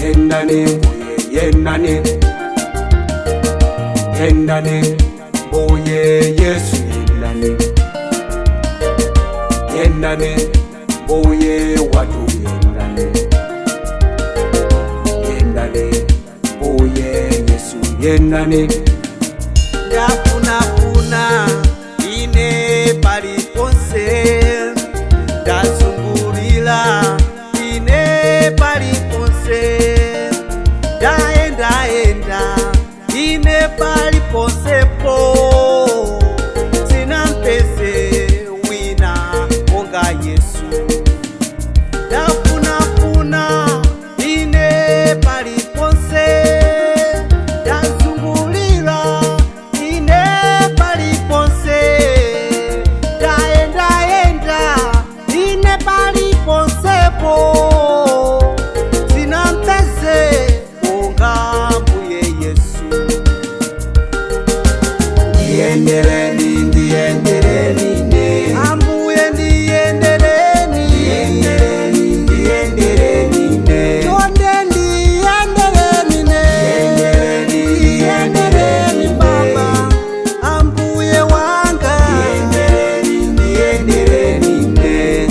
Yendani mbuye yendani, yendani mbuye Yesu yendani, yendani mbuye watu yendani, yendani mbuye Yesu yendani. Ndafunafuna ine paliponse, ndazungulira ine paliponse, ndaendaenda ine paliponsepo, sinampeze wina monga Yesu. Ndafunafuna ine paliponse, ndazungulira ine paliponse, ndaendaenda ine paliponsepo, sinampeze monga mbuye Yesu. Ndiyendereni, ndiyendereni ne, Ambuye ndiyendereni, ndiyendereni, ndiyendereni ne, chonde ndiyendereni ne, ndiyendereni, ndiyendereni Baba, ambuye wanga. Ndiyendereni, ndiyendereni ne.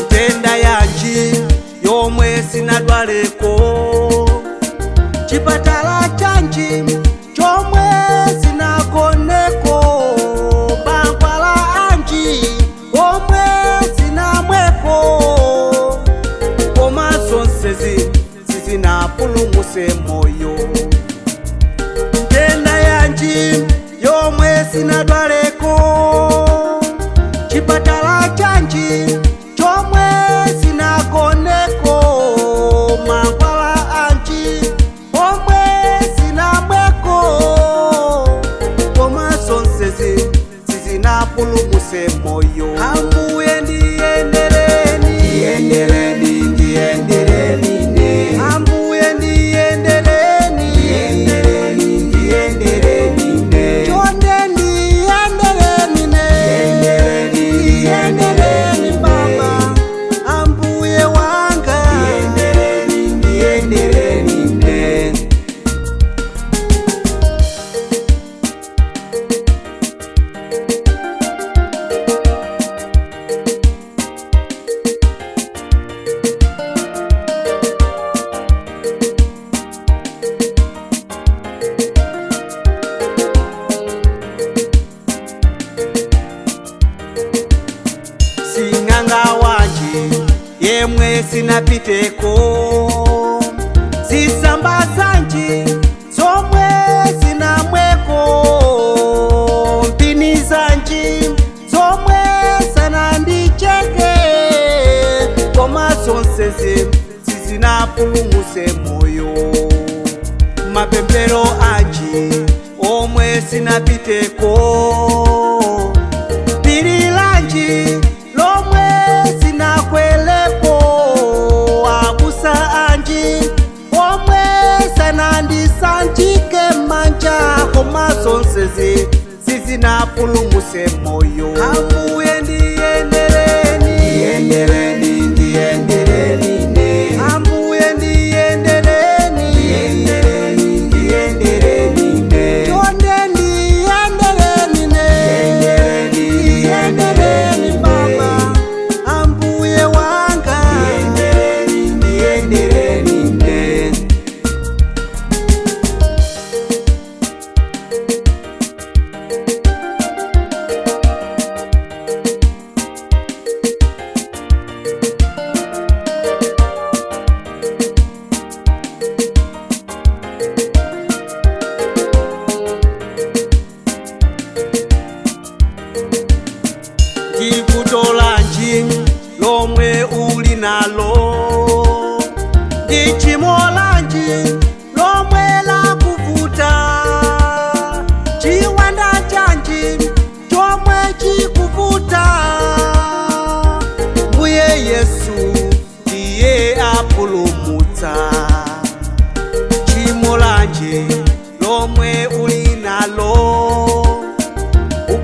Ntenda yanji yomwe sinadwaleko, chipatala chanji chomwe sinagoneko, mankhwala anji omwe sinamweko, koma zonsezi sizinapulumuse moyo. Ntenda yanji yomwe sinadwaleko, chipatala chanji chomwe sinagoneko, mankhwala anji omwe sinamweko, koma zonsezi sizinapulumuse moyo. Ambuye ndiyendereni, Ndiyendereni, ndiyendereni ne, ambuye ndiyendereni, ndiyendereni, ndiyendereni ne, chonde ndiyendereni ne, ndiyendereni, ndiyendereni Baba, ambuye wanga. Ndiyendereni, ndiyendereni ne. Sing'anga wanje yemwe sinapiteko, zisamba zanje zomwe sinamweko, mpini zanje zomwe sanandicheke, koma zonsezi sizinapulumuse moyo. Mapemphero anji omwe sinapiteko, phiri lanji lomwe sinakwelepo, abusa anji omwe sanandisanjike manja, koma zonsezi sizinapulumuse moyo. Ambuye ndiyendereni, Ndiyendereni, ndiyendereni ne, ambuye ndiyendereni, ndiyendereni, ndiyendereni ne, chonde ndiyendereni ne, ndiyendereni, ndiyendereni Baba, ambuye wanga. Ndiyendereni, ndiyendereni ne. Ndivuto lanji lomwe uli nalo, ndi tchimo lanji lomwe lakuvuta, chiwanda chanji chomwe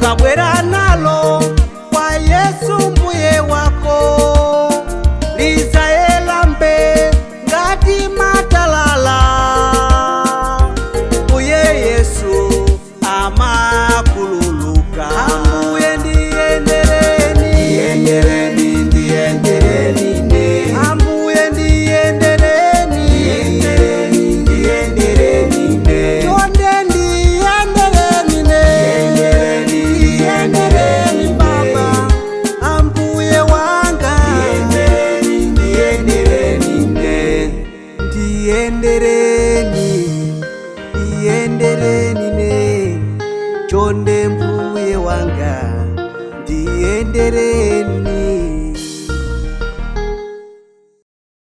Ukabwera nalo kwa Yesu mbuye wako, lizayelambe ngati matalala. Mbuye Yesu amakululuka. Ambuye ndiyendereni, Ndiyendereni, ndiyendereni ne. Ambuye ndiyendereni, Ndiyendereni, ndiyendereni ne. Chonde ndiyendereni ne, Ndiyendereni, ndiyendereni ndiyendereni Baba, Ambuye wanga. Ndiyendereni, ndiyendereni ne. Ndiyendereni, ndiyendereni ne, chonde mbuye wanga, ndiyendereni.